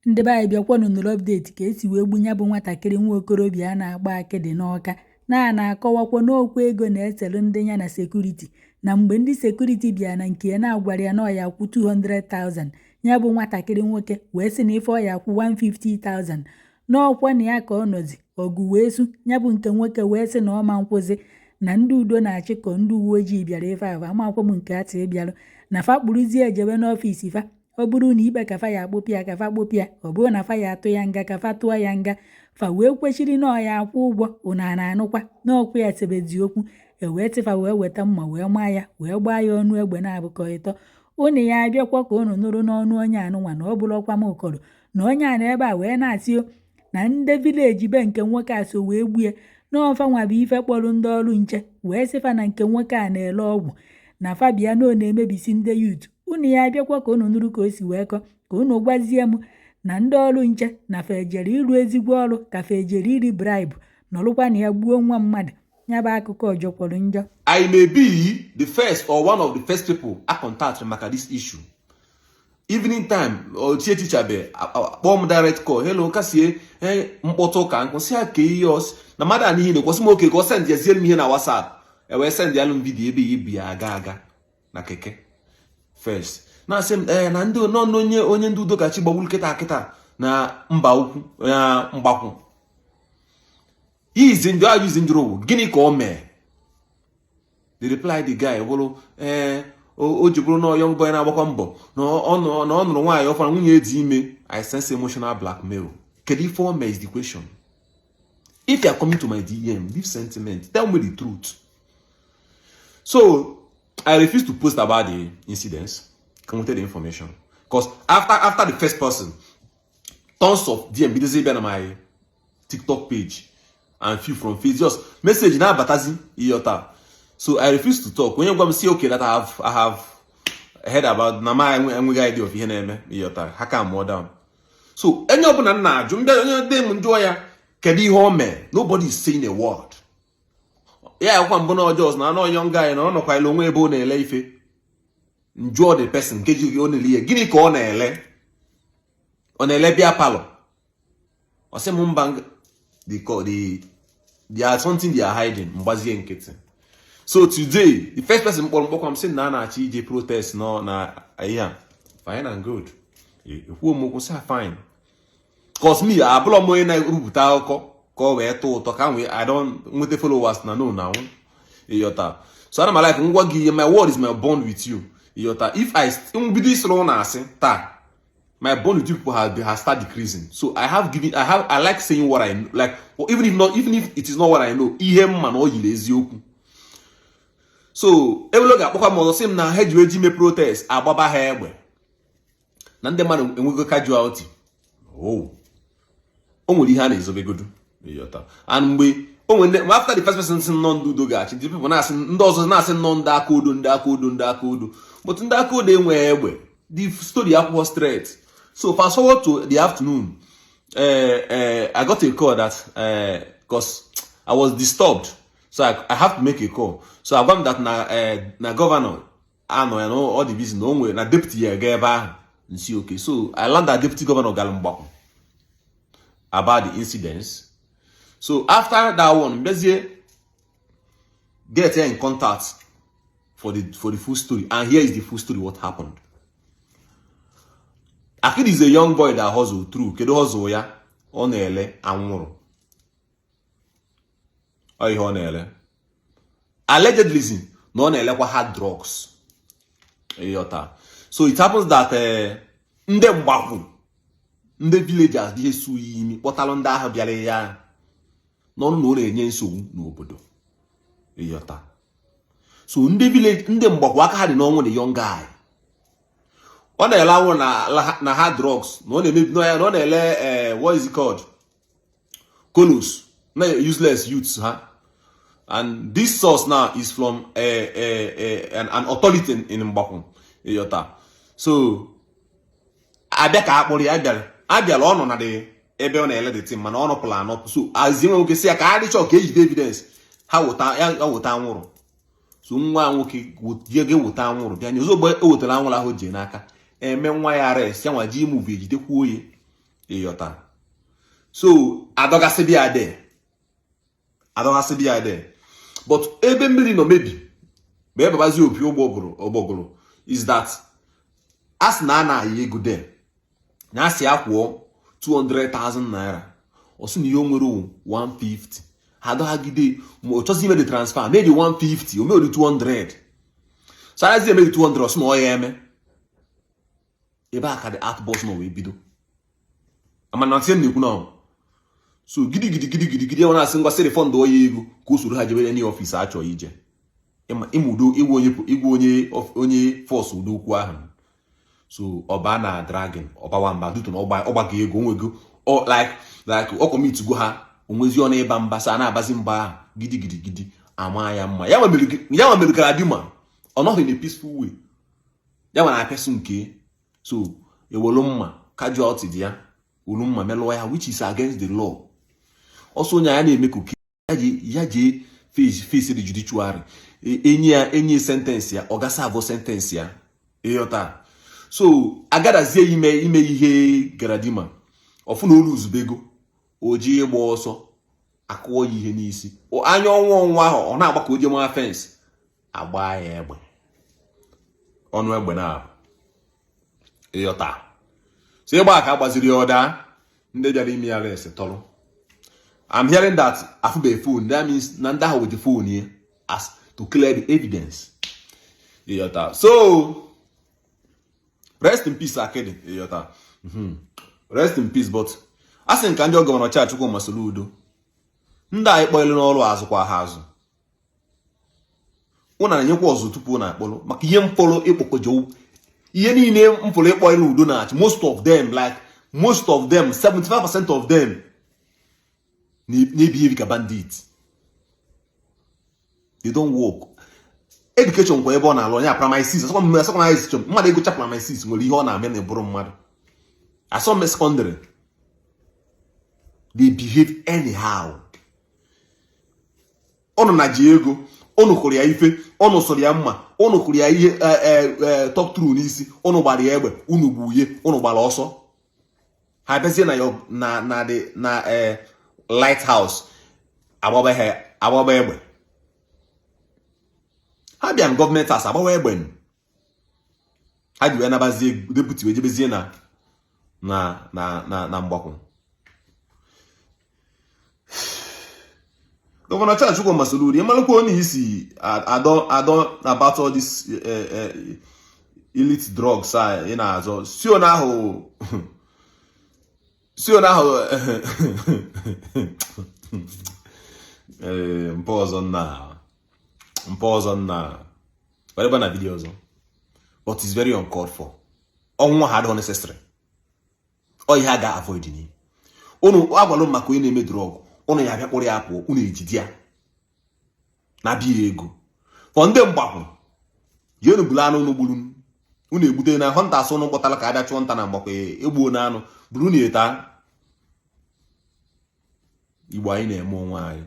Ndị be anyị, bịakwanụ nụrụ update ka esi wee gbu ya bụ nwatakịrị nwa okorobịa a na-agba akịdị n'Ọka. Na na-akọwakwa n'okwu ego na-eselu ndị ya na security, na mgbe ndị security bịa na nke ya na-agwara ya na ọ ya akwụ 200,000, ya bụ nwatakịrị nwoke wee sị na ife ọ ya akwụ 150,000 n'ọkwa na ya ka ọ nọzi ọgụ wee su ya bụ nke nwoke wee sị na ọ ma nkwụzi na ndị udo na-achị ka ndị uwe ojii bịara ife ahụ amakwa m nke atị bịarụ na fa kpụrụzie ejebe n'office fa. Ọ bụrụ na ikpe ka fa ya akpụpịa, ka fa kpụpịa. Ọ bụrụ na fa ya atụ ya nga, ka fa tụọ ya nga. Fa wee kwechiri na ọ ya akwụ ụgwọ. Ụnụ a na-anụkwa n'ọkwa ya sebezi okwu e wee tịfa wee weta mma wee maa ya, wee gbaa ya ọnụ egbe na-abụkọ ịtọ. Ụnụ ya abịakwa ka ụnụ nụrụ n'ọnụ onye anụnwa na ọ bụrụkwa m kọrọ na onye a na ebe a wee na-asị na ndị village be nke nwoke a so wee gbue n'ọfa nwa bụ ife kpọrọ ndị ọrụ nche wee sịfa na nke nwoke a na-ele ọgwụ na fa bịa na ọ na-emebisi ndị youth. Unu ya abịakwa ka unu nụrụ ka o si wee kọ, ka unu gwazie m na ndị ọrụ nche na fa ejere ịrụ ezigbo ọrụ ka fa ejere iri bribe nọrụkwa na ya gbuo nwa mmadụ. Ya bụ akụkọ jọkwọrọ njọ. I may be the first or one of the first people a contact maka this issue. Evening time, ochie teacher be kpọọ m direct call: "Hello, kasie mkpọtụ ka nkụ si ka ihe ọs na mmadụ a n'ihe na-ekwesị m oke ka ọ send yaziere m ihe na WhatsApp." E wee send yalụ m video ebe ya ibu ya aga aga na keke first, na-asị m ee na ndị nọ onye onye ndị udokachi gbagburu kịta kịta na mba ukwu na mgbakwu izi njọ ajụ izi njụrụ bụ gịnị ka o mee. The reply the guy bụrụ ee o ji bụrụ na young boy na-agbakwa mbọ na ọ nụrụ nwaanyị ọfara, nwunye dị ime. I sense emotional blackmail. Kedu ife o mee is the question. If you are coming to my DM, leave sentiment, tell me the truth. So I refuse to post about the incidents. Ka the information, because after the first person, tons of DM bidozie bịa na my TikTok page and few from Facebook, just message na-abatazi ịghọta. So I refuse to talk. Onye gwa m si okay, that I have heard about na ma enweghị idea of ihe na-eme ịghọta ha ka mụọ down. So onye ọbụla m na-ajụ mbịa, onye dị m njụọ ya kedu ihe o mee, nobody is saying a word. Ya akwa mbụ na ọjọọ na anọ young guy na ọ nọkwala onwe ebe ọ na-ele ife. Njụọ the person nke ji ọ na-ele ihe, gịnị ka ọ na-ele? Ọ na-ele beer parlour? Ọ sị m mba, the there are something they are hiding. Mgbazie nkịtị. So today, the first person mkpọrọ mkpọkwa m sị na a na-achọ ije protest nọ na ihe a. Fine and good. Ekwuo m okwu sị fine, 'cause me abụrọ m onye na-erupụta akụkọ ka ọ wee tọọ ụtọ ka m wee I don't nweta followers na no na ịghọta. So ana m like ngwa gị ihe, my word is my bond with you, ịghọta. If I mbido isoro ụnụ asị taa, my bond with you people has start decreasing. So I have given I have I like saying what I like, even if not, even if it is not what I know, ihe mma na ọ yiri eziokwu. So ebele ga-akpọkwa m ọzọ sị m na ha ji eji ime protest agbaba ha egbe na ndị mmadụ enwego casualty. Oh, o nwere ihe a na-ezobegodu, ịghọta. And mgbe o nwere ndị after the first person si nọ ndị udo ga-achị, ndị people na-asị, ndị ọzọ na-asị nnọọ ndị aka odo, ndị aka odo, ndị aka odo, but ndị aka odo enweghị egbe. The story akwụkwọ straight. So fast forward to the afternoon, I got a call that 'cause I was disturbed, so I have to make a call. So I gwa m that na governor anọ ya na ọ dị busy, na o nwere na deputy ya ga ebe ahụ nsi. Okay, so I learned that deputy governor gara Mgbakwu about the incidents. So after that one, mbezie get her in contact for the full story, and here is the full story, what happened. Akidi is a young boy that hustle through. Kedu hustle ya? Ọ na-ele anwụrụ. Ọ ihe ọ na-ele, allegedly, na ọ na-elekwa hard drugs, ịghọta. So it happens that ndị Mgbakwu, ndị villagers dị esu ya imi, kpọtalụ ndị ahụ bịara ya n'ọnụ na ọ na-enye nsogbu n'obodo, ịghọta. So ndị village, ndị Mgbakwu, aka ha dị n'ọnwụ the young guy. Ọ na-ele anwụrụ na hard drugs, na ọ na-emebi na ọ na-ele what is it called, colos na useless youths ha. And this source now is from an authority in Mgbakwu, ịghọta. So abịa ka akpụrụ ya abịara abịara ọ nọ na the ebe ọ na-ele the thing, mana ọ nọpụrụ anọpụ. So azie nwa nwoke si ya ka ha dịchọ ka ejide evidence ha weta ya weta anwụrụ. So nwa nwoke je ga weta anwụrụ bịa nye. Ozugbo o wetara anwụrụ ahụ jie n'aka, eme nwa ya arrest. Ya nwa ji move ejidekwuo ya. Ịghọta? So adọgasị bịa there, adọgasị bịa there, but ebe mmiri nọ mebi ma ebe babazi opi ụgbọgụrụ ụgbọgụrụ is that a sị na a na-ayị ego there, na a sị ya kwụọ 200,000 naira, ọ sị na ihe o nwere wụ 150. Ha adọghagide ma ọ chọzi ime the transfer, mee the 150, o mee the 200. So anaghịzi eme the 200, ọ sị na ọ ya eme. Ebe a ka the outburst nọ wee bido. Amana na na-ekwu na so gidi gidi gidi gidi gidi, ọ na-asị ngwa, sị refund ya ego ka o soro ha jebe any office a chọrọ ije. Ịma udo igwe onye igwe onye onye force udo okwu ahụ. So ọba na dragging ọbawa mba duto na ọgbago ego onwego like ọ commit go ha onwezi ọ na-ịba mba sa na-abazi mba ahụ gidi gidi gidi, ama ya mma. Ya nwa mere Galadima ọ nọghị in a peaceful way, ya nwa na-apịasụ nke so ewelu mma casualty dị ya, olu mma melụọ ya, which is against the law. Ọsọ onye ya na-eme ka ya jee face the judiciary, enyi ya enyi sentence ya, ọ gasa abụọ sentence ya. Ịghọta? So agadazie ime ihe Galadima ọfụ na olu ozubego o ji ịgba ọsọ, akụọ ya ihe n'isi anya ọnwụ ọnwụ ahụ, ọ na-agba ka o jee maa fence, agba ya egbe ọnụ egbe na-abụ. Ịghọta? So ịgba ka agbaziri ya, ọda ndị bịara ime ya arrest tọrọ. I'm hearing that afụbeghị phone. That means na ndị ahụ with the phone ya as to clear the evidence. Ịghọta? So rest in peace, Akidi. Ịghọta? Rest in peace. But a sị nka ndị governor Charles Chukwuma Soludo, ndị anyị kpọnyere n'ọrụ, azụkwa ha azụ, ụna na-enyekwa ọzụ tupu na akpọrọ maka ihe mfọrọ ịkpọkọjọ ihe niile mfọrọ ịkpọnyere udo na-achị. Most of them, like most of them, 75% of them na-ebehave ka bandit. They don't work. Education kwa ebe ọ na-alụ onye primary 6, asọkwa education mmadụ ịgụcha primary 6 nwere ihe ọ na-eme na ebụrụ mmadụ asọmpi secondary. They behave anyhow. Ụnụ na ji ego, ụnụ kụrụ ya ife, ụnụ sụrụ ya mma, ụnụ kụrụ ya ihe top true n'isi, ụnụ gbara ya egbe, ụnụ gbuye, ụnụ gbara ọsọ. Ha bịazie na na na the na lighthouse, agbaba ha, agbaba egbe. Ha bịa government house, agbawa egbe. Ha ji wee nabazie deputy, wee jebezie na Mgbakwu. Governor Charles Chukwuma Soludo, ịmalụkwa onye isi adọ adọ about all this illicit drugs a ị na-azọ. Si onye ahụ, si onye ahụ ee mpụ ọzọ nna, mpụ ọzọ nna whatever na video ọzọ, but it's very uncalled for. Ọnwụ ha adịghị necessary. Ọ ihe a ga-avoid ni unu agwalụ m maka onye na-eme drug, unu ya abịa kpụrụ ya pụọ, unu ejide ya na bịa ego fọ ndị Mgbakwu jienu bulu anụ unu gburu, unu egbute na hunters unu kpọtara ka abịa chụọ nta na Mgbakwu, egbuo na anụ buru na eta. Igbo anyị na-eme onwe anyị.